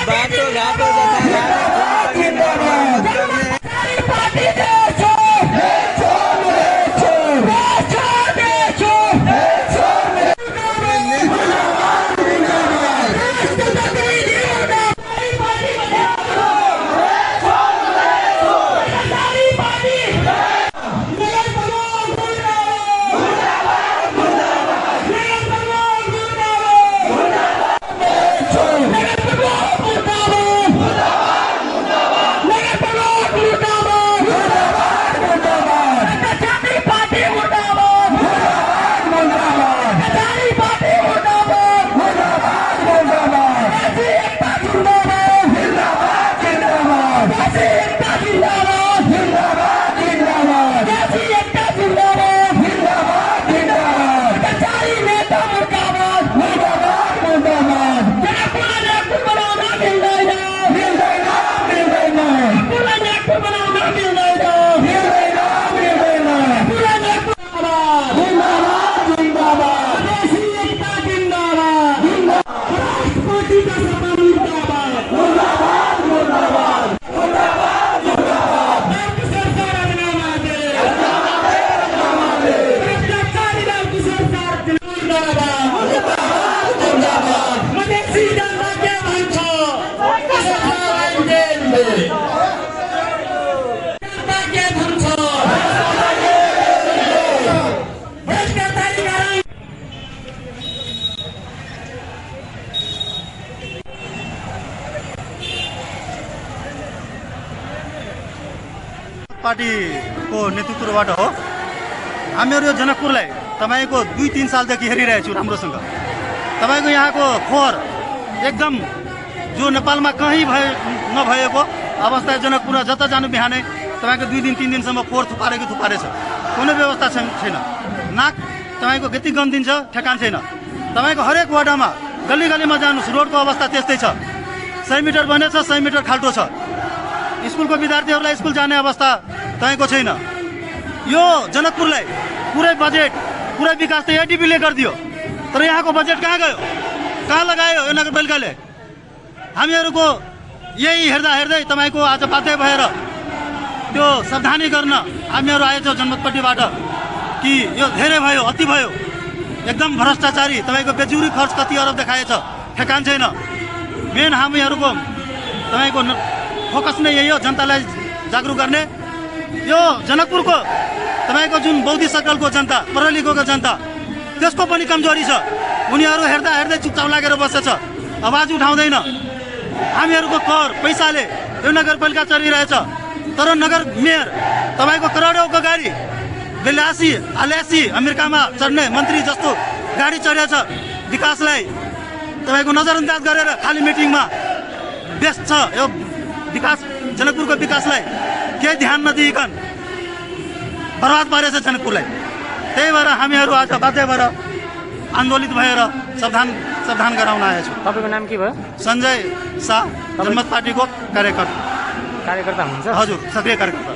बाटो घाटो पार्टी को नेतृत्वबाट हो। हामीहरू यो जनकपुरलाई तपाईको 2-3 सालदेखि हेरिरहेको छु राम्रोसँग। तपाईको यहाँको फोहोर एकदम जो नेपालमा कहीँ नभएको अवस्था जनकपुर जता जानु बिहानै तपाईको 2 दिन 3 दिनसम्म फोहोर थुपारेछ। कुनै व्यवस्था छैन। नाक तपाईको यति गन्दिन्छ ठेकान छैन। तपाईको हरेक वार्डमा गल्ली गल्लीमा जानुस् रोडको अवस्था त्यस्तै छ। 100 मिटर बनेछ, 100 मिटर खाल्टो छ। स्कुलको विद्यार्थीहरूलाई स्कुल जाने अवस्था तपाईको छैन। यो जनकपुरलाई पुरै बजेट पुरै विकास त एडिपीले गरिदियो, तर यहाँको बजेट कहाँ गयो, कहाँ लगायो यो नगरपालिकाले? हामीहरूको यही हेर्दै तपाईको आज बाध्य भएर त्यो सावधानी गर्न हामीहरू आएछौँ जनमतपट्टिबाट कि यो धेरै भयो, अति भयो, एकदम भ्रष्टाचारी। तपाईको बेजुरी खर्च कति अरब देखाएछ, ठेकान छैन। मेन हामीहरूको तपाईको फोकस नै यही हो, जनतालाई जागरुक गर्ने। यो जनकपुरको तपाईको जुन बौद्धिक सर्कलको जनता, पढा लेखेको जनता, त्यसको पनि कमजोरी छ। उनीहरू हेर्दै चुपचाप लागेर बसेछ, आवाज उठाउँदैन। हामीहरूको कर पैसाले यो नगरपालिका चलिरहेछ, तर नगर मेयर तपाईको करोडौँको गाडी बेलासी अमेरिकामा चढ्ने मन्त्री जस्तो गाडी चढेछ। विकासलाई तपाईको नजरअन्दाज गरेर खाली मिटिङमा व्यस्त छ। यो विकास जनकपुरको विकासलाई केही ध्यान नदिइकन बर्बाद पारेछ जनकपुरलाई। त्यही भएर हामीहरू आज बाध्य भएर आन्दोलित भएर सावधान गराउन आएछौँ। तपाईँको नाम के भयो? सञ्जय शाह, जनमत पार्टीको कार्यकर्ता हुनुहुन्छ? हजुर, सक्रिय कार्यकर्ता।